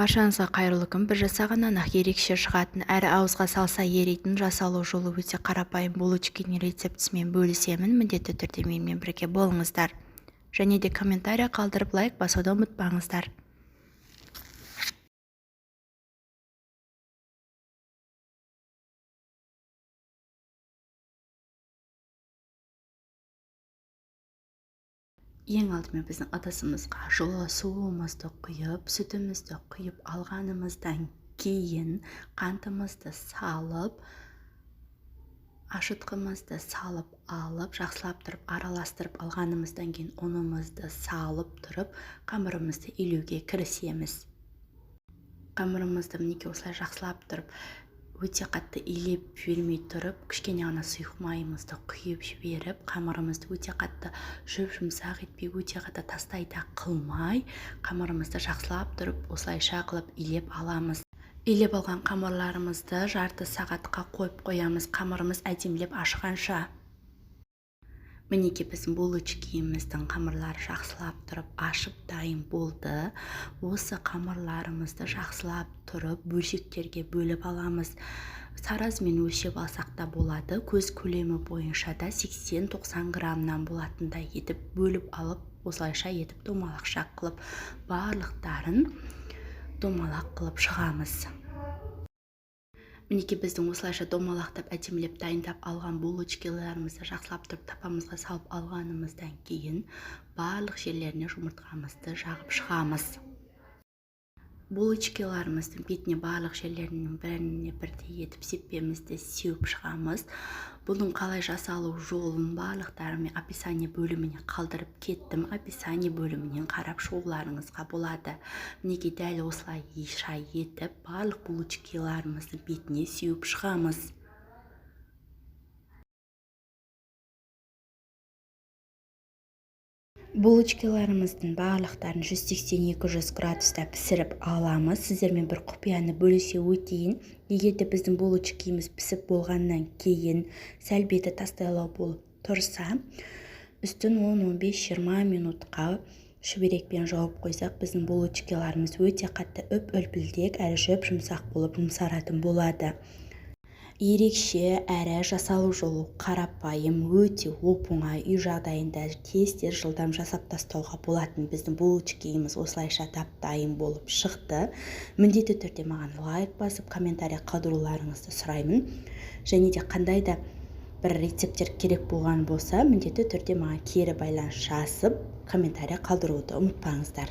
Баршаңызға қайырлы күн! Бір жасағаннан-ақ ерекше шығатын, әрі ауызға салса еритін, жасалу жолы өте қарапайым булочкидің рецептісімен бөлісемін. Міндетті түрде менімен бірге болыңыздар. Және де комментарий қалдырып, лайк басуды ұмытпаңыздар. Ең алдымен біздің ыдысымызға жылы суымызды құйып, сүтімізді құйып алғанымыздан кейін қантымызды салып, ашытқымызды салып алып, жақсылап тұрып араластырып алғанымыздан кейін ұнымызды салып тұрып, қамырымызды илеуге кірісеміз. Қамырымызды мінекей осылай жақсылап тұрып, өте қатты илеп жібермей тұрып, кішкене ғана сұйық майымызды құйып жіберіп, қамырымызды өте қатты жұп-жұмсақ етпей, өте қатты тастай да қылмай, қамырымызды жақсылап тұрып осылайша қылып илеп аламыз. Илеп алған қамырларымызды жарты сағатқа қойып қоямыз, қамырымыз әдемілеп ашығанша. Мінекей біздің булочкиміздің қамырлары жақсылап тұрып ашып дайын болды. Осы қамырларымызды жақсылап тұрып бөлшектерге бөліп аламыз. Таразымен өлшеп алсақ та болады. Көз көлемі бойынша да 80-90 граммнан болатындай етіп бөліп алып, осылайша етіп домалақша қылып, барлықтарын домалақ қылып шығамыз. Мінекей біздің осылайша домалақтап әдемілеп дайындап алған булочкиларымызды жақсылап тұрып тапамызға салып алғанымыздан кейін барлық жерлеріне жұмыртқамызды жағып шығамыз. Булочкиларымыздың бетіне барлық жерлерінің біріне бірдей етіп сеппемізді сеуіп шығамыз. Бұның қалай жасалу жолын барлықтарын мен описание бөліміне қалдырып кеттім. Описание бөлімінен қарап шығуларыңызға болады. Мінекей дәл осылайша етіп барлық булочкиларымыздың бетіне сеуіп шығамыз. Булочкиларымыздың барлықтарын 180-200 градуста пісіріп аламыз. Сіздермен бір құпияны бөлісе өтейін. Егер де біздің булочкиміз пісіп болғаннан кейін сәл беті тастайлау болып тұрса, үстін 10-15-20 минутқа шүберекпен жауып қойсақ, біздің булочкиларымыз өте қатты үп-үлпілдек әрі жұп-жұмсақ болып жұмсаратын болады. Ерекше әрі жасалу жолы қарапайым, өте оп-оңай, үй жағдайында тез-тез жылдам жасап тастауға болатын біздің булочкиміз осылайша дап-дайын болып шықты. Міндетті түрде маған лайк басып, комментарий қалдыруларыңызды сұраймын. Және де қандай да бір рецепттер керек болған болса, міндетті түрде маған кері байланыс жазып, комментарий қалдыруды ұмытпаңыздар.